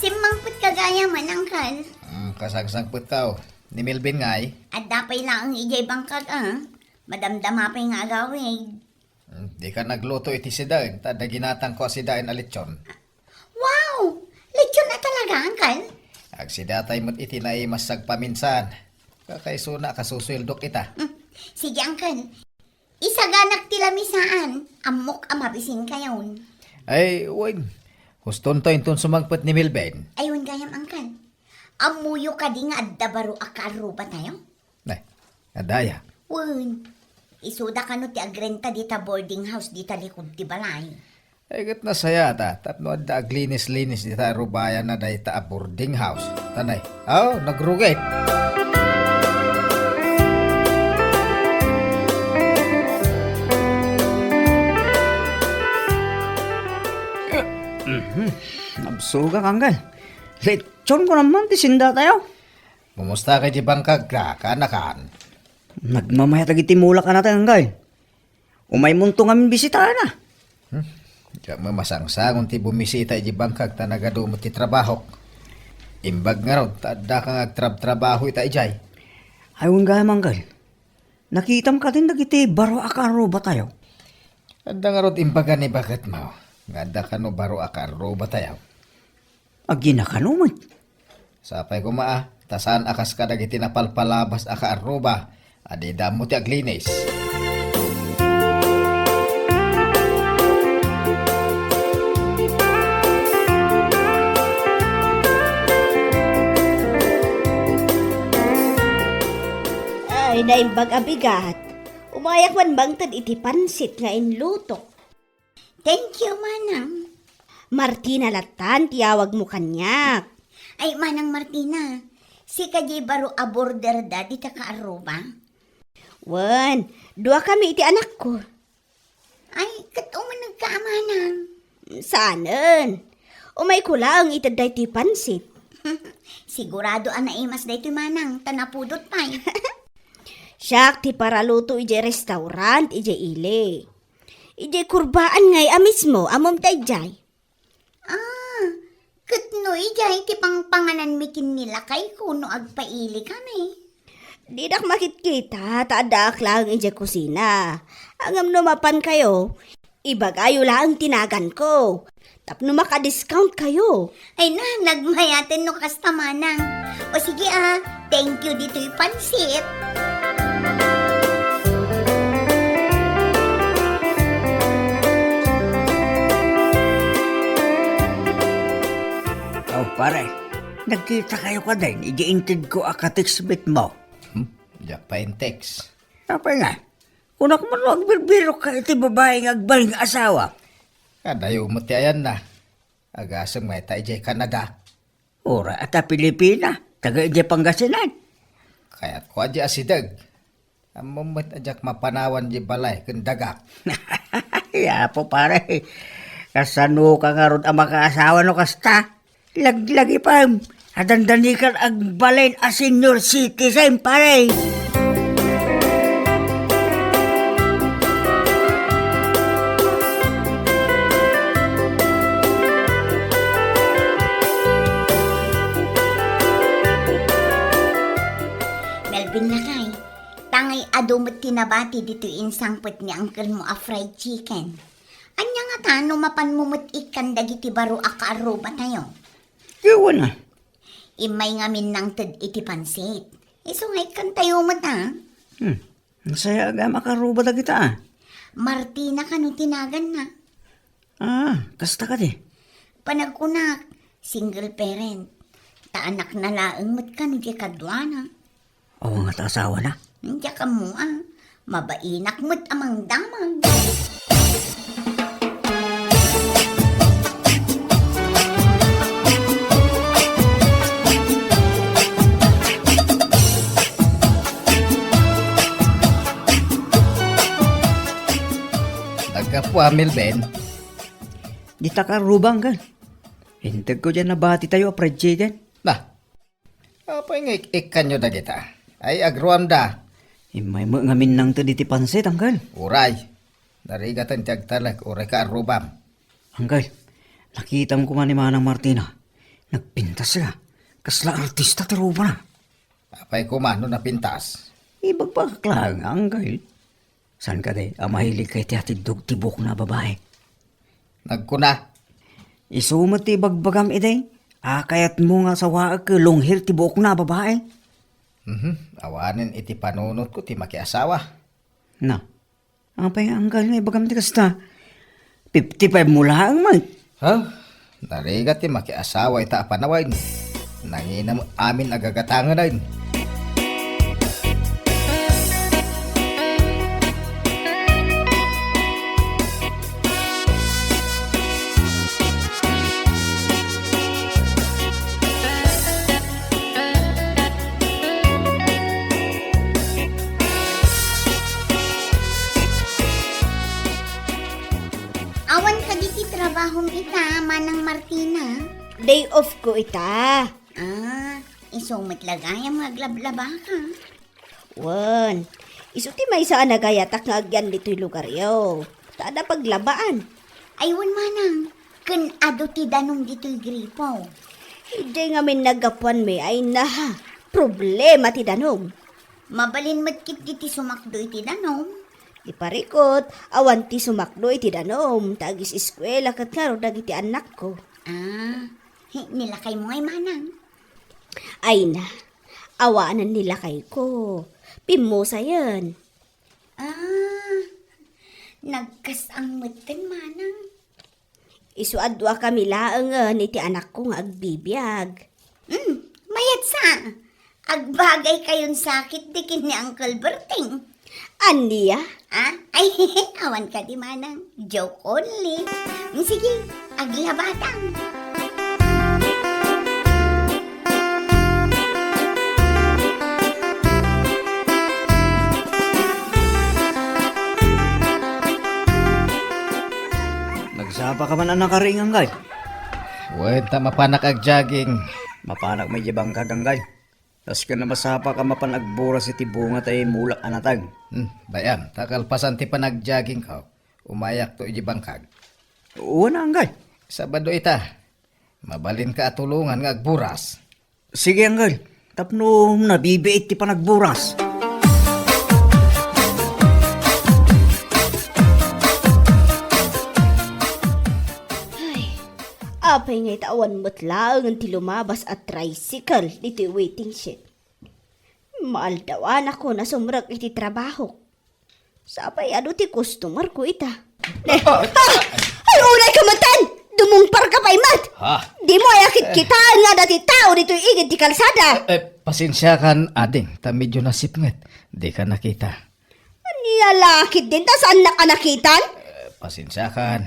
Simmangpetka gayam, Uncle. Hmm, kasangsangpetka. Ni Melvin ngay? Adda pay laeng idiay bangkag, a. Madamdama pay nga agawid. Hmm, dika nagluto iti sidaen, ta adda ginatangko a sidaen a lechon. Wow! Lechon a talaga, Uncle? Agsidatay met iti naimassag paminsan. Kakaisuna a kasusueldok ita. Hmm. Sige, Uncle. Isaganak ti lamisaan. Ammok a mabisinkayon. Ay, wen. Hustonto inton sumangpet ni Melvin. Ay, wen gayam, Uncle. Ammoyo kadi nga adda baro a kaarrubatayo? Nay, adda aya? Wen, isuda kano ti agrenta dita boarding house dita likud ti balay. Ay, ket nasayaat a, tapno adda aglinis-linis dita arrubayanna dayta a boarding house. Tanay, aw, nagrugit. Mhm. Nabsogak, Uncle. Lechon ko naman ti sindatayo. Kumusta ka iti bangkagka, kaanakan? Nagmamayat dagiti mulak a natengngay. Umaymonto ngamin bisitaenna. Hmm? Diak mamasangsangon ti bumisita iti bangkag ta nagadu met ti trabahok. Imbag ngarud, ta addaka nga agtrabtrabaho ita idiay. Ay, wen gayam, Uncle. Nakitam kadin dagiti baro a kaarrubatayo? Adda ngarud imbaga ni baketmo nga adda kano baro a kaarrubatayo? Agina kano met. Sapay koma a, ta saan a kas kadagiti napalpalabas a kaarruba a dida ammo ti aglinis. Ay, naimbag a bigat. Umayak man mangted iti pansit nga inlutok. Thank you, Manang. Martina lattan ti awagmo kaniak. Ay, Manang Martina, sika diay baro a boarder da dita kaarruba? Wen, duakami iti anakko. Ay, ket umunegka a, Manang? Saanen. Umayko laeng ited daytoy pansit. Sigurado a naimas daytoy, Manang, ta napudot pay. Siak ti paraluto idiay restaurant idiay ili. Idiay kurbaan ngay a mismo, ammom daydiay? Ah, ket no idiay ti pangpangananmi ken ni lakayko no agpailikami. Didak makitkita, ta addaak laeng idiay kusina. Ngem no mapankayo, ibagayo laeng ti naganko. Tapno maka-discount kayo. Ay na, nagmayaten no kasta, Manang. O sige a, thank you ditoy pansit. Oh, pare, nagkita kayo kadin idi intedko a ka-textmate mo? Hmm? Diak pay in-text. Apay nga? Kunak man no agbirbirok ka iti babai nga agbalin nga asawa. Kadayo met ti ayanna. Agasem nga ita idiay Canada. Uray a ta Pilipina, taga idiay Pangasinan. Kayatko a diay asideg. Ammom met a diak mapanawan diay balay ken dagak. Ay, Apo, pare, kasano ka ngarud a makaasawa no kasta? Laglagipem a dandanikan agbalin a senior citizen, pare. Melvin, lakay, tangay adu met ti nabati ditoy insangpet ni uncle mo a fried chicken. Ania ngata no mapanmo met ikkan dagiti baro a kaarrubatayo? Yawan a. Immay ngamin nangted iti pansit. Isu nga ikkantayo met, a. Hmm. Nasayaat nga makaruba dagita, a. Martina kano ti naganna. Ah, kasta kadi? Panagkunak, single parent. Ta anakna laeng met kano diay kaduana. Awan ngata asawana? Diak ammo, a. Mabainak met a mangdamag. Naggapu, a, Melvin? Dita karuba, anggal. Integko diay nabatitayo a fried chicken. Na, apay nga ik-ikkanyo dagita? Ay, agruamda. Immay met ngamin nangted iti pansit, anggal. Uray. Narigaten ti agtalek, uray ka arrubam. Anggal, nakitam koma ni Manang Martina. Nagpintas la. Kasla artista ti rubana. Apay koma no napintas? Ibagbagak laeng, anggal. Saan kadi a mahilig ka iti atiddog ti buokna a babae? Nagkuna, isu met ti ibagbagam idi a kayatmo nga asawaek ket long hair ti buokna a babae. Mhm, awanen iti panunotko ti makiasawa. Na, apay nga anggal nga ibagam ti kasta? Fifty-five mo laeng met. Ha? Narigat ti makiasawa ita a panawen. Nangina met amin a gagatangen. Awan kadi ti trabahom ita, Manang Martina? Day off ko ita. Ah, isu met la gayam nga aglablabaka. Wen, isu ti maysa a nagayatak nga agyan ditoy lugaryo. Ta adda paglabaan. Ay, wen manang, ken adu ti danum ditoy gripo. Idiay ngamin naggapuanmi ay na, problema ti danum. Mabalin met ketdi ti sumakdo iti danum. Ti parikut, awan ti sumakdo iti danum, ta agis-eskuela ket ngarud dagiti annakko. Ah, he, nilakaymo ngay manang? Ay na, awanen nilakayko. Pimmusayen. Ah, nagkas-ang metten manang. Isu a duakami laengen iti anakko nga agbibiag. Hmm, mayat sa. Agbagaykayon sakit di ken ni Uncle Berting. Ania? Ah? Ay, awan kadi manang. Joke only. Sige, aglabatan. Nagsapa ka man a nakaringan, Anggal? Wen, ta mapanak agjogging. Mapanak met idiay bangkag, Anggal. Kas ken a masapa ka mapan agburas iti bunga ta imulak a nateng. Hmm, bay-am, ta kalpasan ti panagjoggingko, umayakto idiay bangkag. Wen, Anggal. Sabado ita. Mabalinka a tulongan nga agburas. Sige, Anggal. Tapno nabibiit ti panagburas. Ay, apay ngay ta awan met laengen ti lumabas a tricycle ditoy waiting shed. Maaldawanakon a sumrek iti trabahok. Sapay adu ti customer ko ita. Ne. Ah! Ah! Ay, unay ka metten! Dumungpar ka pay met! Ha? Di mo aya kitkitaen nga adda ti tao ditoy igid ti kalsada! Eh, eh, pasensiakan, ading, ta medyo nasipnget. Di ka nakita. Ania la ketdin ta saan na ka nakitan? Eh, pasensiakan.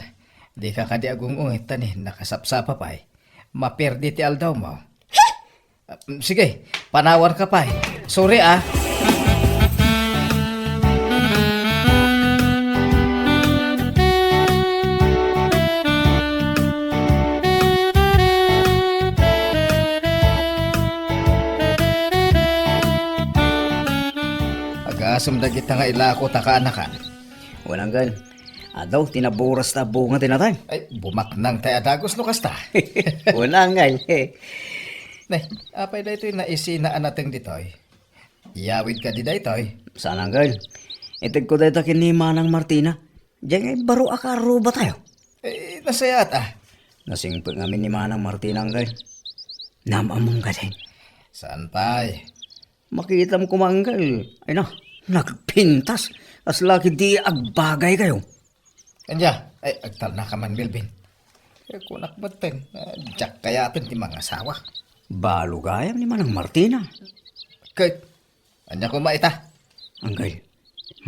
Di ka kadi agung-ungit ta ni nakasapsapa pay. Maperdi ti aldawmo. He? Ah, mm, sige, panawan ka pay. Sorry, ah. Agasem dagita nga ilako ta kaanakan. Wen, Anggal. Adu ti naburas ta bunga ti nateng. Ay, bumaknang tay a dagus no kasta. Wen, Anggal. Ne, apay daytoy naisina a nateng ditoy? Iyawid kadi daytoy? Saan, Anggal. Itegko dayta ken ni Manang Martina. Diay ngay baro a kaarrubatayo. Eh, nasayaat, ah. Nasingpet ngamin ni Manang Martina, Anggal. Naam-ammom kadi? Saan pay? Makitam koma, Uncle. Ay na, nagpintas. Kasla ketdi agbagaykayo. Ania, ay, agtalna ka man, Melvin. Kaya kunak metten, ah, diak kayaten ti mangasawa. Balo gayam ni Manang Martina. Ket, ania koma ita? Uncle,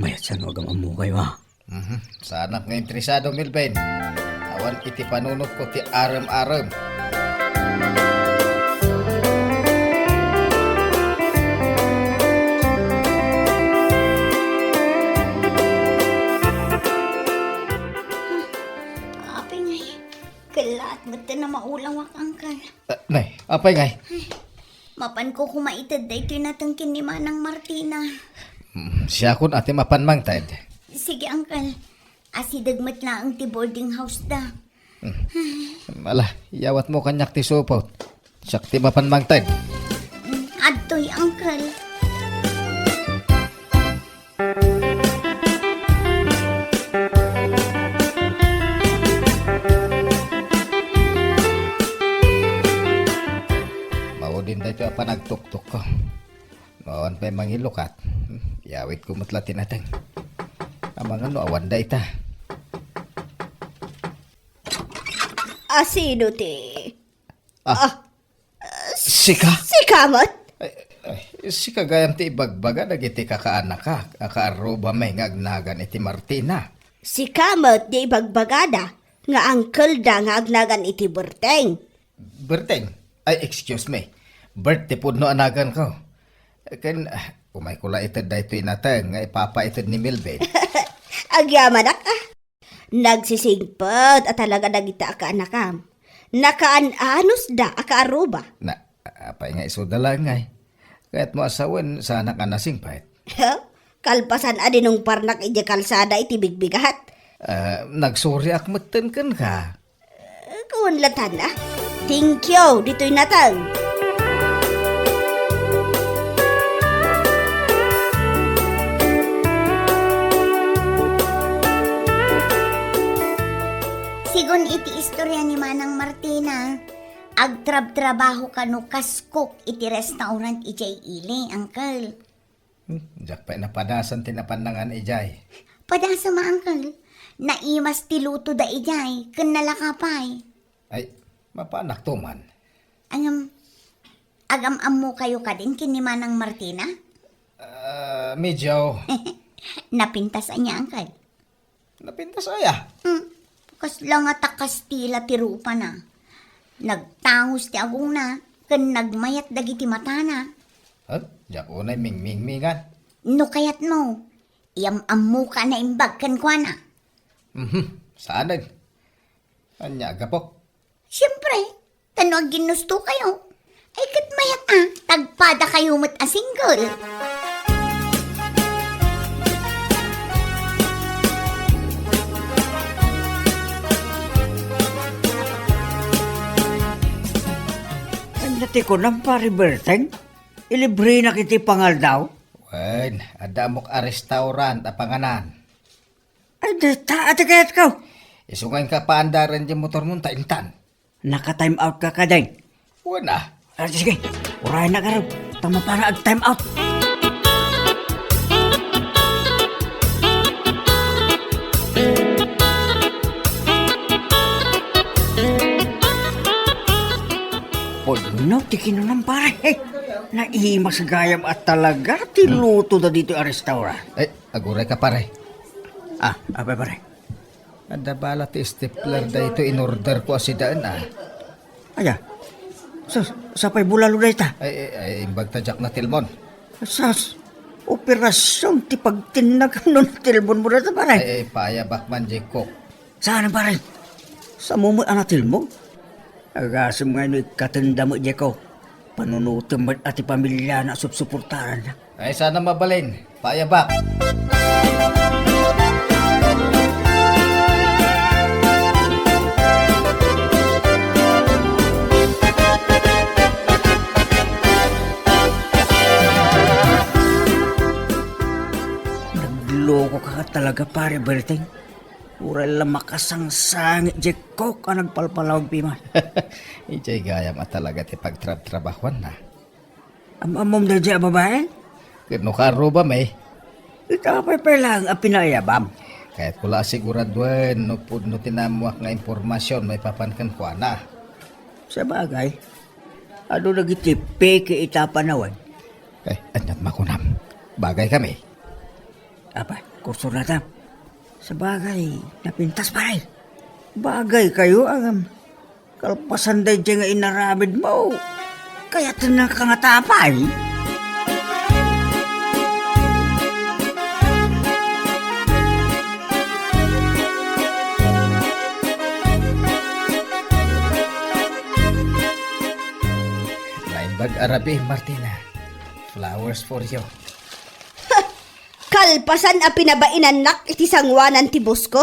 mayat saan no agam-ammokayo, ha? Mhm. Saanak nga interesado, Melvin. Awan iti panunotko ti arem-arem. Apay ngay, kellaat metten a maulawak, Uncle. Ah, nay, apay ngay? Ay, mapanko koma ited daytoy nateng ken ni Manang Martina. Mm, siakon a ti mapan mangted. Sige, Uncle. Asideg met laeng ti boarding house da. Mm. Ala, iyawatmo kaniak ti supot. Siak ti mapan mangted. Mm, adtoy, Uncle. Maudin daytoy a panagtuktok ko. No awan pay mangilukat, hmm, iyawitko met la ti nateng. Amangan no awan dayta. Asino ti? Ah, ah, sika? Sika met? Ay, ay, sika gayam ti ibagbaga dagiti kakaanakak a kaarrubami nga agnagan iti Martina. Sika met ti ibagbagada nga uncle da nga agnagan iti Berteng? Berteng? Ay, excuse me. Bert ti pudno a naganko. Ken, ah, umayko la ited daytoy nateng nga ipapaited ni Melvin. Agyamanak, ah. Nagsisingpet a talaga dagita a kaanakam. Nakaan-anusda a kaarruba. Na, apay nga isuda laeng ngay? Kayatmo a sawen, saanak a nasingpet. Kalpasan a dinungparnak idiay kalsada iti bigbigat. Ah, nagsoriak metten kenka. Kuan latan, ah. Thank you, ditoy nateng. Sigun iti istorya ni Manang Martina, agtrabtrabaho kano kas cook iti restaurant idiay ili, uncle. Hmm, diak pay napadasan ti napan nangan idiay. Padasam a, uncle. Naimas ti luto da idiay, ken nalaka pay. Ay, mapanakto man. Ngem, agam-ammokayo kadin ken ni Manang Martina? Ah, medyo. Napintas ania, uncle? Napintas aya? Hmm. Kasla nga ta Kastila ti rupana. Nagtangos ti agongna, ken nagmayat dagiti matana. Huh? Diak unay mingmingmingan. No kayatmo, iyam-ammoka a naimbag kenkuana. Mhm, saanen? Ania a gapu? Siempre, ta no agginnustokayo, ay ket mayat a, tagpadakayo met a single. Ania ti kunam, Pare Berteng? Ilibrenak iti pangaldaw? Wen, adda ammok a restaurant a panganan. Ay, dita, ati kayatko. Isu nga inka paandaren ti motormo ta intan. Naka-time out ka kadin? Wen a. Ah, sige, urayna ngarud. Ta mapana ag-time out. Pudno ti kinunam, pare. Naimas gayam a talaga ti luto da ditoy a restaurant. Eh, aguray ka, pare. Ah, apay, pare? Adda bala ti stapler daytoy in-order ko a sidaen, ah. Aya? Sus, sapay bulalo dayta? Ay, ay, ay, imbag ta diak natilmon. Sus, operasion ti pagtinnag no natilmonmo dayta, pare. Ay, ay, paayabak man, Jeko. Saan, pare? Samo met a natilmon? Agasem nga no ikkatenda met, Jeko. Panunotem met a ti pamiliana a supsuportaranna. Ay, saan a mabalin. Paayabak. Nagloko ka talaga, Pare Berteng. Uray la makasangsangit diay Coke a nagpalpalawag piman. Idiay gayam a talaga ti pagtrabtrabahuanna. Am-ammom daydiay a babaen? Ket no kaarrubam, eh. Ita pay pay laeng a pinaayabam. Kayatko la a siguraduen no pudno ti naammoak nga impormasion maipapan kenkuana. Sabagay, adu dagiti peke ita a panawen. Eh, aniat makunam? Bagay kami. Apa, kursornatam. Sabagay, napintas pay. Bagay kayo, agam. Kalpasan daydiay nga inaramidmo, kayatennaka ngata pay? Naimbag a rabii, Martina. Flowers for you. Kalpasan a pinabainannak iti sangoanan ti boss ko,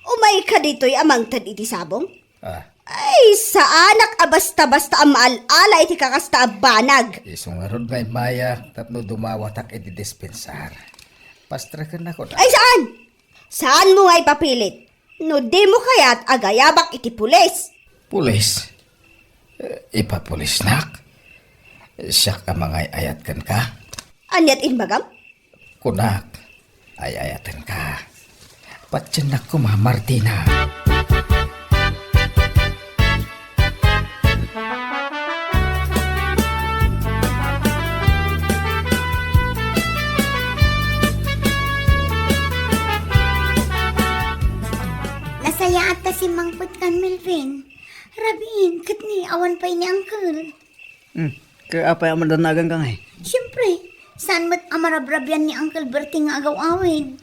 umayka ditoy a mangted iti sabong? Ah. Ay, saanak a basta-basta a maal-ala iti kakasta a banag. Isu ngarud nga immayak tapno dumawatak iti dispensar. Pastrekennakon. Ay, saan? Saanmo nga ipapilit? No dimo kayat, agayabak iti pulis. Pulis? Eh, ipapulisnak? Siak a mangay-ayat kenka? Aniat imbagam? Kunak, ay-ayatenka. Patiennak koma, Martina. Nasayaat ta simmangpet kan Melvin. Rabiin, ket ni awan pay ni Uncle. Hmm. Kaya apay a madanagan ka ngay? Siyempre, saan met a marabrabian ni Uncle Berting nga agaw-awid?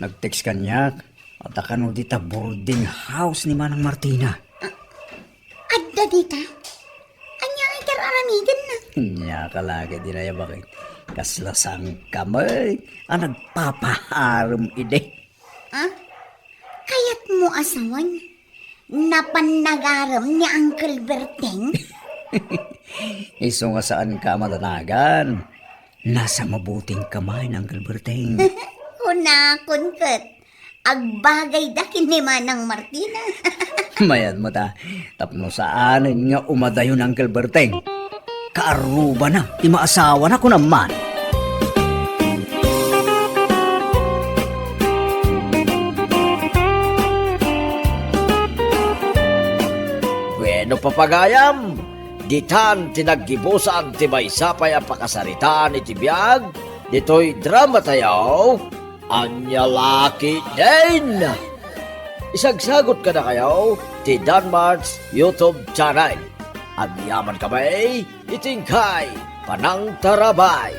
Nag-text kaniak, adda kano dita boarding house ni Manang Martina. Ah, adda dita? Ania nga ikararamidenna? Nia ka lagi dinaya bakit? Kasla sangkam, eh, a nagpapaharem idi. Ah? Kayatmo a sawen? Napan nagarem ni Uncle Berteng? Isu nga saanka a madanagan. Nasa mabuting kamay ni Uncle Berteng. Kunakon ket, agbagayda ken ni Manang Martina. Mayat mo ta, tapno saanen nga umadayo ni Uncle Berteng. Kaarrubana ti maasawana, kunam man. Bueno, papagayam, ditan ti naggibusan ti maysa pay a pakasaritaan iti biag ditoy dramatayo. Ania la ketdin? Isagsagot kadakayo ti Danmart's YouTube channel. Agyaman kami iti inkay panangtarabay.